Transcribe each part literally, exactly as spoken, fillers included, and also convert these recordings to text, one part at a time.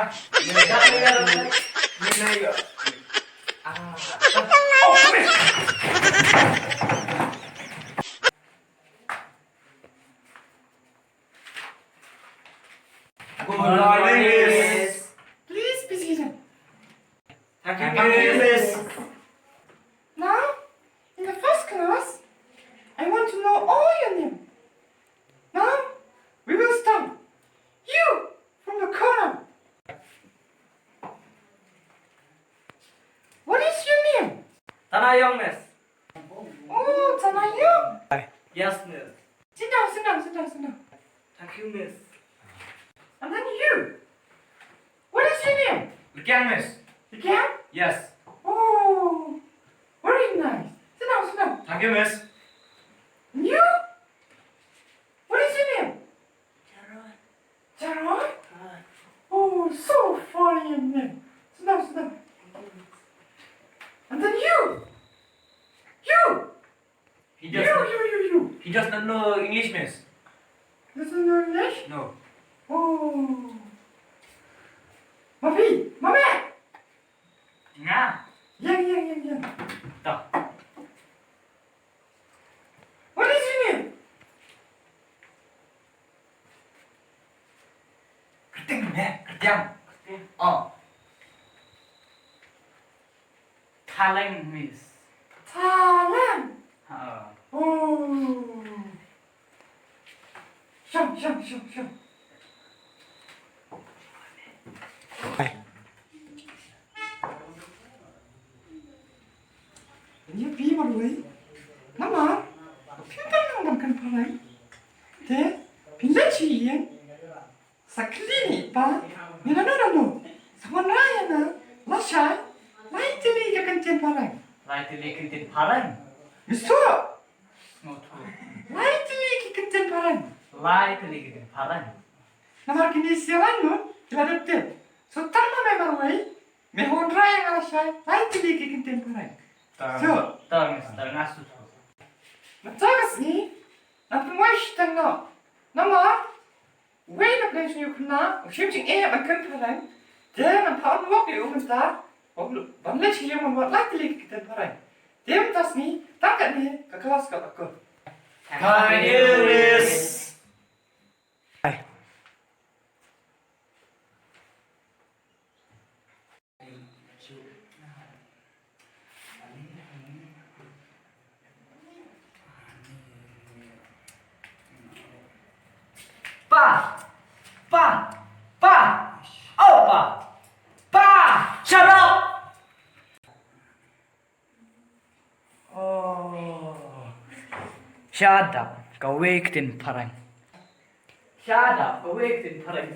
Good morning, miss. Please be seated. Thank you, miss. Now, in the first class, I want to know all your name. Now, we will start. You, from the corner. What is your name? Tanayong, miss. Oh, Tanayong. Yes, miss. Sit down, sit down, sit down, sit down. Thank you, miss. And then you. What is your name? Likiang, miss. Likiang? Yes. Oh, very nice. Sit down, sit down. Thank you, miss. And you? What is your name? Charoy. Charoy? Hi. Oh, so funny your name. Sit down, sit down. And then you. You. He just, you, you, you, you. He does not know English, miss. Doesn't know English? No. Oh. Mafi, mame. Nga. Yang, yang, yang, yang. Dah. What is your name? Kyrteng, eh, kyrteng. Oh. Taleng, miss. Taleng? Ha. Oh. Shong, shong, shong, shong. Hai. Ïa phi marwei. Namar phi pynlong ban kren phareng. Te phi leit sha ïing. Sa kylli ïa i pa, me nano nano. Sa wanrah ïa nga lashai lai tylli ki kyntien phareng. Lai tylli kyntien phareng? Mister. Sngewthuh. Lai tylli ki kyntien phareng. Lai tylli ki kyntien phareng. Namar kine ki sha lai lut ki la dep tip. Sngewthuh ma me marwei. Me wanrah ïa nga lashai lai tylli ki kyntien phareng. Tang, so, tang, tang, nga sngewthuh. Mynta ka sngi ngan pynwai shiteng noh. Namar uwei na pdeng jong ngi u khynnah u shim jingeh ban kren phareng. Te ngan phah homework ïa u mynta ban leit sha ïing ban wad lai tylli ki kyntien phareng. Te mynta ka sngi tang katne ka klas ka la kut. Thank you, miss. Pa! Pa! Pa! Oh, pa! Pa! Shut up! Oh. Shut up. Kawei ktien phareng. Shut up. Kawei ktien phareng.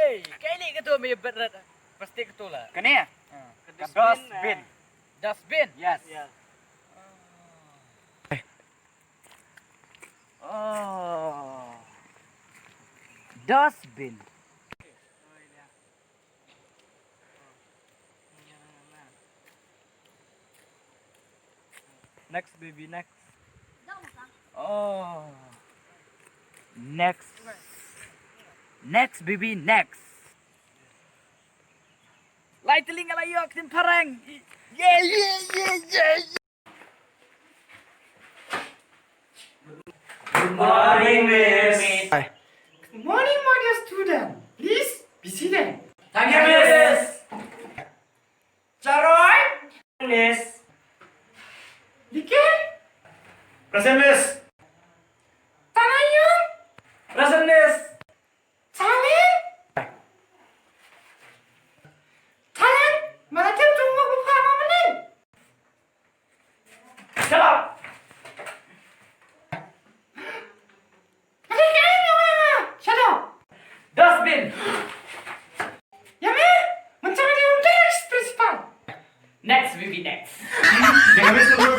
Ei, kaei kato me bet rat plastik kato la? Kane? Ha. Ka dustbin. Dustbin? Yes. Yeah. Oh. Dustbin. Next, baby, next. Oh. Next. Next, baby, next. Lai tylli nga la ïoh ktien phareng. Yeah, yeah, yeah, yeah, yeah. Good morning, miss. Hi. Good morning, my dear student. Please be seated. Thank you, miss. Charoy. Miss. Likin. Present, miss. Tanayong. Present, miss. Talent? Talent? Mala tip tung mo buka mo mending. Shut up! Mending kain mo ma. Shut up! Dustbin! Ya me? Mencari untuk next principal. Next will be next. Jangan habis tu.